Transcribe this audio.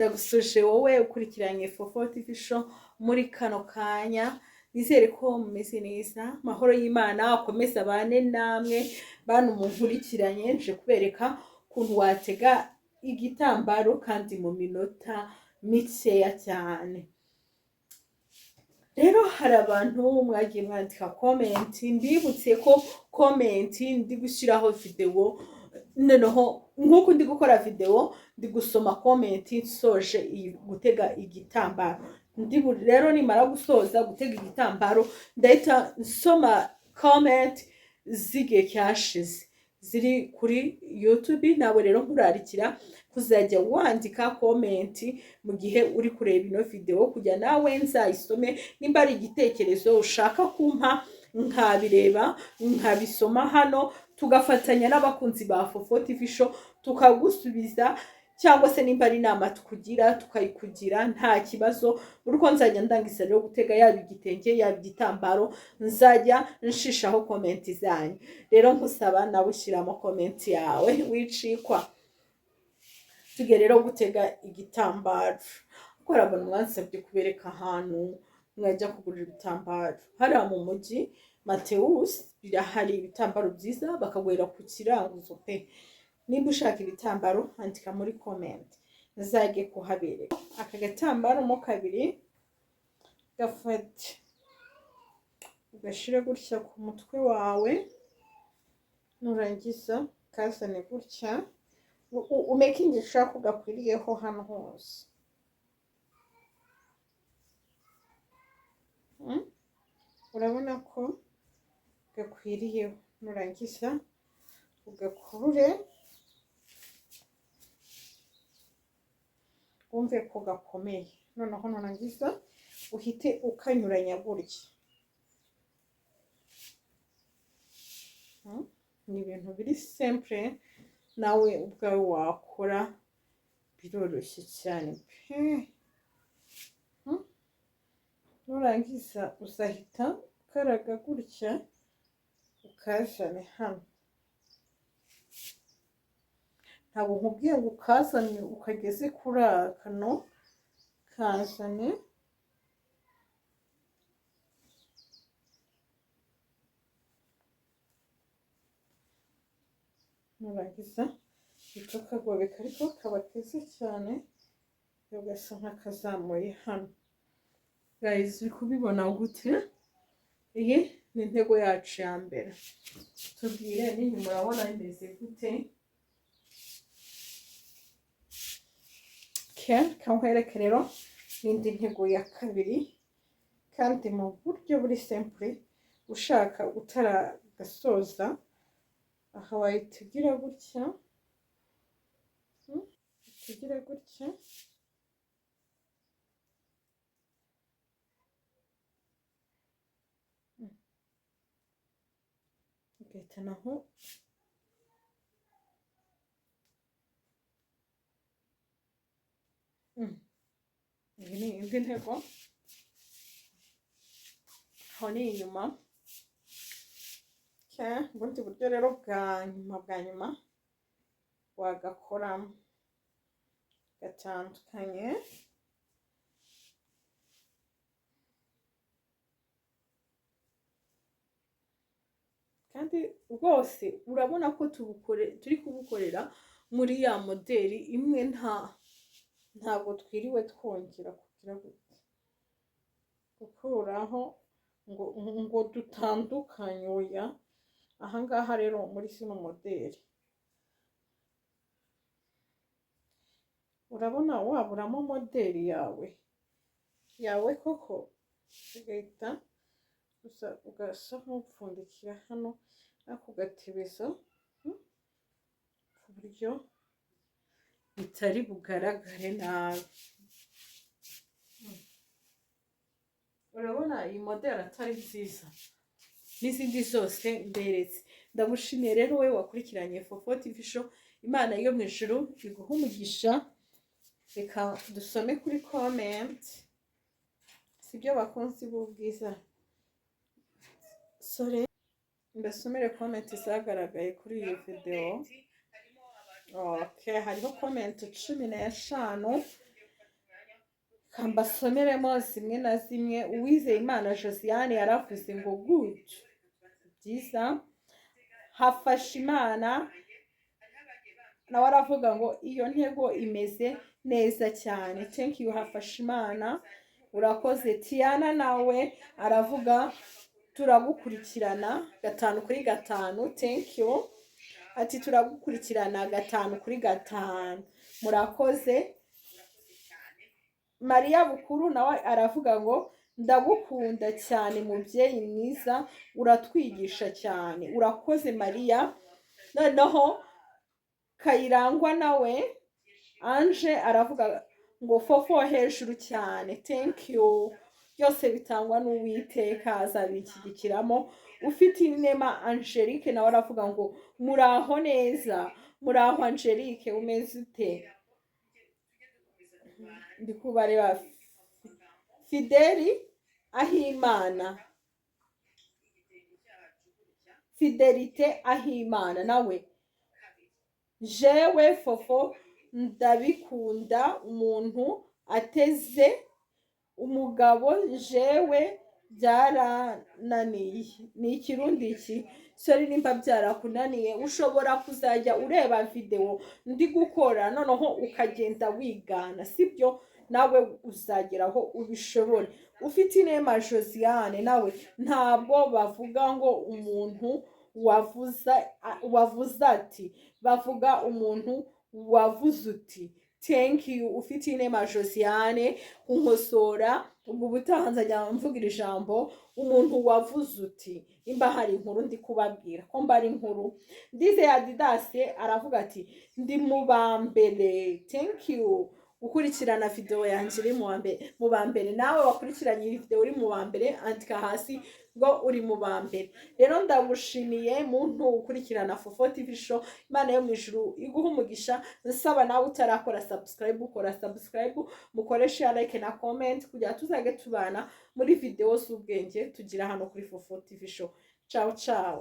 Ndagusuje wowe ukurikiranye Fofo TV Show muri kano kanya, nizere ko mumeze neza, amahoro y'Imana akomeze abane namwe. Bantu munkurikiranye, nje kubereka ukuntu watega igitambaro kandi mu minota mikeya cyane. Rero hari abantu mwagiye mwandika comment, mbibutse ko comment ndi gushyiraho videwo, noneho nk'uko ndi gukora videwo ndi gusoma comment nsoje iyi gutega igitambaro. Rero nimara gusoza gutega igitambaro ndahita nsoma comment z'igihe cyashize ziri kuri YouTube. Nawe rero nkurarikira kuzajya wandika comment mu gihe uri kureba ino videwo, kugira nawe nzayisome. Nimba ari igitekerezo ushaka kumpa, nkabireba nkabisoma hano, tugafatanya n'abakunzi ba Fofo TV Show tukagusubiza, cyangwa se nimba ari inama tukugira tukayikugira, nta kibazo. Buri uko nzajya ndangiza rero gutega yaba igitenge yaba igitambaro, nzajya nshishaho comment zanyu. Rero nkusaba nawe ushyiramo comment yawe, wicikwa. Tujye rero gutega igitambaro. Kuko hari abantu mwansabye kubereka ahantu mwajya kugurira ibitambaro. Hariya mu mujyi Mateus birahari ibitambaro byiza, bakaguhera ku kiranguzo pe. Nimba ushaka ibitambaro, andika muri comment nzajye kuhabereka. Aka gatambaro mo kabiri, gafate ugashyire gutya ku mutwe wawe, nurangiza kazane gutya, umakinge sure ko gakwiriyeho hano hose. Urabona ko gakwiriyeho. Nurangiza ugakurure, wumve ko gakomeye. Noneho nurangiza uhite ukanyuranya gutya. Ni ibintu biri simple, nawe ubwawe wakora, biroroshye cyane pe. Nurangiza uzahita ukaraga gutya, ukazane hano. Ntabwo nkubwiye ngo ukazane ukageze kuri aka, no kazane. Nurangiza uhita ukagobeka, ariko kaba keza cyane, ugasa nk'akazamuye hano. Guys, uri kubibona gute? Iyi ni intego yacu ya mbere. Tubwire n'inyuma, urabona bimeze gute? Reka nkwereke rero n'indi ntego ya kabiri, kandi mu buryo buri simple. Ushaka utaragasoza aha, wahita ugira gutya, ugira gutya, ugahita naho iyi ni indi ntego. Aho ni inyuma. Ubundi buryo rero bwa nyuma, bwa nyuma wagakoramo gatandukanye, kandi rwose urabona ko turi kubukorera muri ya moderi imwe, ntabwo twiriwe twongera kugira gute, gukuraho ngo dutandukanye, oya. Ahangaha rero muri zino moderi, urabona waburamo moderi yawe koko, ugahita gusa ugasa nk'upfundikira hano, ariko ugatebeza ku buryo bitari bugaragare nabi. Urabona iyi moderi atari nziza n'izindi zose mberetse? Ndagushimiye rero wowe wakurikiranye Fofo TV Show. Imana yo mu ijuru iguhe umugisha. Reka dusome kuri comment, sibyo bakunzi b'ubwiza? Sore mbasomere comment zagaragaye kuri iyi videwo. Okay, hariho comment 15. Kambasomeremo zimwe na zimwe. Uwizeyimana Josiane yaravuze ngo "Good", byiza. Hafashimana nawe aravuga ngo "Iyo ntego imeze neza cyane." Thank you, Hafashimana, urakoze. Tiana nawe aravuga "Turagukurikirana 5 kuri 5." Thank you. Ati "Turagukurikirana 5 kuri 5." Murakoze. Mariya Bukuru nawe aravuga ngo "Ndagukunda cyane, mubyeyi mwiza, uratwigisha cyane." Urakoze, Mariya. Noneho Kayirangwa nawe Anje aravuga ngo "Fofo hejuru cyane." Thank you. Byose bitangwa n'Uwiteka, azabishyigikiramo. Ufite Inema Angelique nawe aravuga ngo "Muraho neza." Muraho, Angelique, umeze ute? Ndi kubareba. Fideli Ahimana, Fidelite Ahimana nawe: "Jewe Fofo ndabikunda, umuntu ateze umugabo, jewe byarananiye." Ni Ikirundi iki? Sorry nimba byarakunaniye. Ushobora kuzajya ureba videwo ndi gukora, noneho ukagenda wigana, sibyo? Nawe uzageraho ubishobore. Ufite Inema Josiane nawe: "Ntabwo bavuga ngo umuntu wavuze ati, bavuga umuntu wavuze uti." Thank you, Ufite Inema Josiane, kunkosora. Ubwo ubutaha nzajya mvugira ijambo "umuntu wavuze uti" nimba hari inkuru ndi kubabwira ko mba ari inkuru. Ndizeye Adidase aravuga ati "Ndi mu ba mbere." Thank you gukurikirana videwo yanjye uri mu ba mbere. Nawe wakurikiranye iyi videwo uri mu ba mbere, andika hasi ngo uri mu ba mbere. Rero ndagushimiye, muntu ukurikirana Fofo TV Show. Imana yo mu ijuru iguha umugisha. Nsaba nawe utarakora subscribe, ukora subscribe, mukore share, like na comment, kugira tuzajye tubana muri videwo z'ubwenge tugira hano kuri Fofo TV Show. Ciao ciao.